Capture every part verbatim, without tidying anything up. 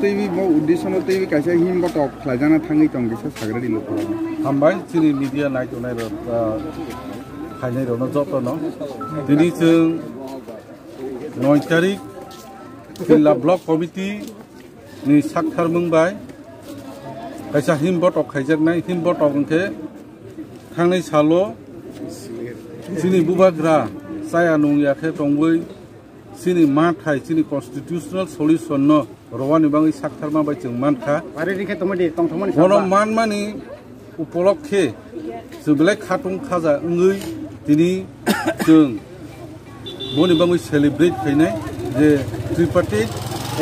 Teiwi bo uddeshono teiwi kaisa himbotok khlaijakna thangwi tong kisa sagradi lukurokno. Hambai chini media naitonai rok, ah, phainai rokno jotono. Tini chwng noi tarik Killa Block Committee ni saktharmung bai kaisa himbotok khaijaknai, himbotok hwnkhe thangnai salo chini bubagra chaya nungya khe tongwi chini mathai, chini constitutional solution no rwani bagwi saktharma bai chwng mankha. Ari rikhe tongmani, tongthokmani Bono sakma. Manmani upolokhe chwng belai khatung khaja wngwi tini chwng boni bagwi celebrate khainai je tripartite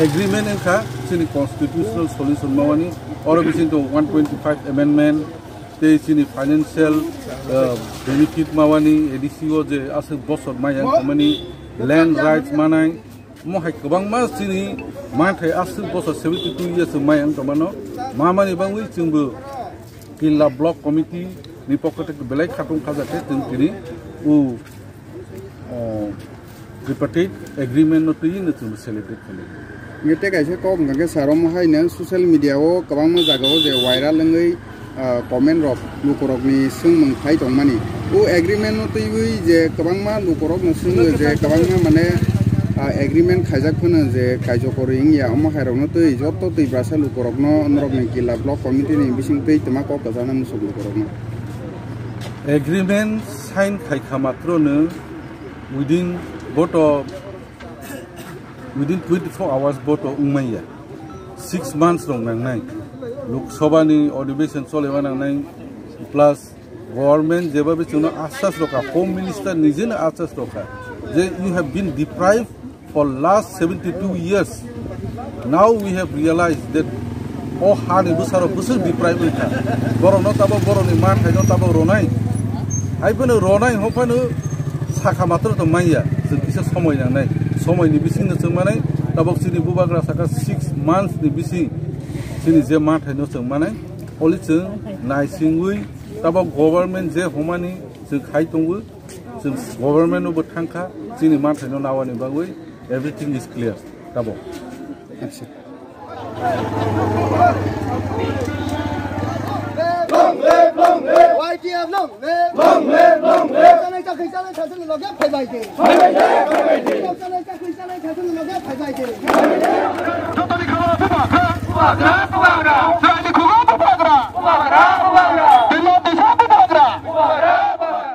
agreement wngkha chini constitutional solution mawani, oro bisingo one twenty-five amendment, tei chini financial, uh, benefit mawani, A D C o je aswk bosor maya wngkha mani, land rights manai, omo hai kwbangma chini manthai aswk bosor seventy two years maya wngkha mano, mamani bagwi chwngbo Killa Block Committee ni pokho tei belai khatung khaja khe chwng tini o, o, tripartite agreement no twi no chwng celebrate khainai. Nge tei kaisa kok hwnkha khe sir, omo hai no social media o kwbangma jaga o je viral wngwi, ah, comment rok lukurok ni swngmung khai tongmani. O agreement no twiwi je kwbangma lukurok no swngo je kwbangma mane, ah, agreement khaijak phano je kaijokorwi wngya omo hai rok no twi joto twi brasa lukurok no norok ni Killa Block Committee ni bising twi twma kok kwchangna muchung lukurok no. Agreement sign khaikha matrono within vote of, within twenty-four hours vote of wngmanya. Six months rok nangnai. Lok Sabha ni adhiveshon cholema nangnai. Plus government jeba bichungno asas rokha, Home Minister nijeno asas rokha. Je you have been deprived for last seventy two years. Now we have realized that o hani bwsarok bwswk deprive wngkha. Borokno tabok borokni manthaino tabok ronai. Hai phano ronai hwnphano sakha matro to manya. Chwng kisa somoi nangnai. Somoini bisingno chwng manai. Tabok chini bubagra saka six months ni bising chini je manthaino chwng manai. Oli chwng naisingwi tabok government je hwnmani chwng khai tongo. Chwng government no bo thangkha, chini manthaino nawani bagwi everything is clear. Tabok. Long live, long live. Y T F long live. Long live, long live. Chanai chakri chanai chakri logya phaibai de. Phaibai de, phaibai de. Chanai chakri chanai chakri logya phaibai de. Jotoni khoro bubagra. Bubagra, bubagra. Jotoni khoro bubagra. Bubagra, bubagra. Dilo disa bubagra. Bubagra, bubagra.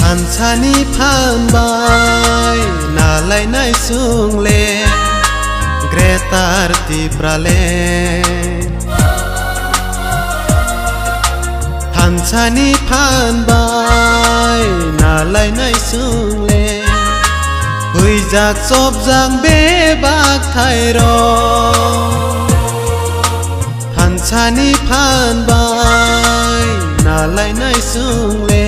Thansani phan bai nalainai chwng le Greater Tipraland. Thansani phan bai nalainai chwng le huijak chopjak bebak thairok. Thansani phan bai nalainai chwng le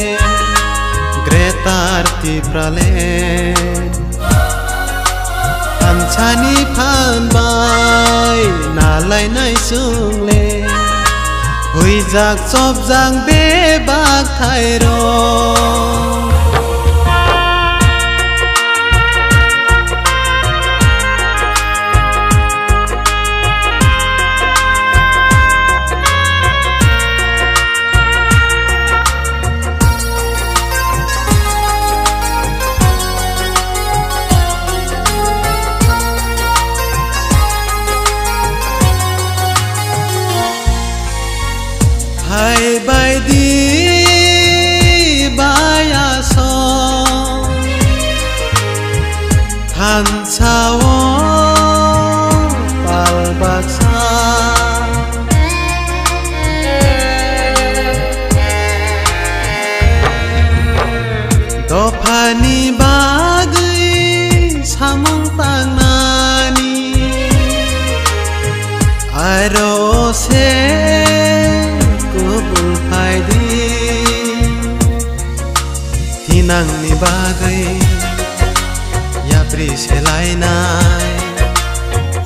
Greater Tipraland. Thansani phan bai nalainai chwng le huijak chopjak bebak thairok. Hai bai di bai Phani bagwi samung tangnani, aro se kubul phaidi. Thinangni bagwi yapri selainai,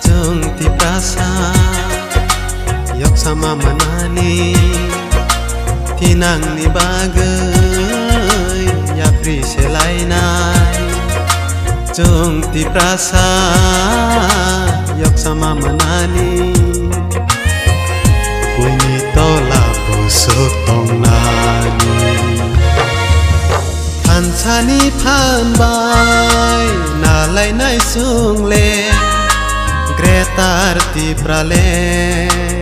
chwng Tiprasa yoksama manani. Thinangni bagwi yapri selainai, chwng Tiprasa yoksama manani. Buini tola busuk tongnani. Thansani phan bai nalainai chwngle Greater Tipraland.